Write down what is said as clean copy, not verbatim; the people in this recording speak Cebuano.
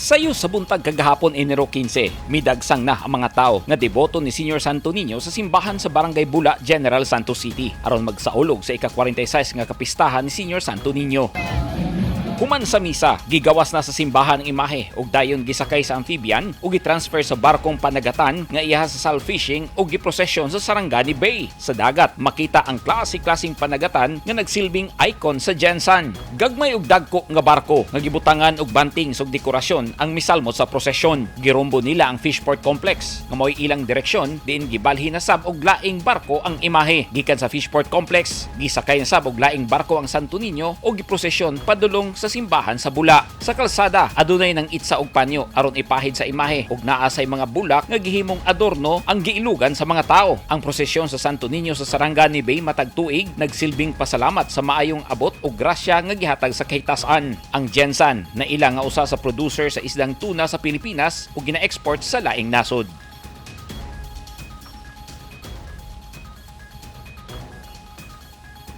Sayo sa buntag kagahapon, Enero 15, midagsang na ang mga tao nga deboto ni Senior Santo Niño sa simbahan sa Barangay Bula, General Santos City aron magsaulog sa ika-46 nga kapistahan ni Senior Santo Niño. Human sa misa, gigawas na sa simbahan ang imahe ug dayon gisakay sa amphibian ug gitransfer sa barkong panagatan nga iya sa SAL Fishing ug giprosesyon sa Sarangani Bay. Sa dagat, makita ang klase-klaseng panagatan nga nagsilbing icon sa GenSan. Gagmay ug dagko nga barko nga gibutangan og bunting ug dekorasyon ang misalmot sa prosesyon. Girumbo nila ang Fishport Complex nga mao'y ilang direksyon diin gibalhin na sab og laing barko ang imahe. Gikan sa Fishport Complex, gisakay na sab og laing barko ang Santo Niño ug giprosesyon padulong sa simbahan sa Bula. Sa kalsada, adunay nang itsa og panyo aron ipahid sa imahe ug naa say mga bulak nga gihimong adorno ang giilugan sa mga tao. Ang prosesyon sa Santo Niño sa Sarangani Bay matag tuig nagsilbing pasalamat sa maayong abot ug grasya nga gihatag sa kahitasan. Ang GenSan na ila nga usa sa producer sa isdang tuna sa Pilipinas ug gina-export sa laing nasod.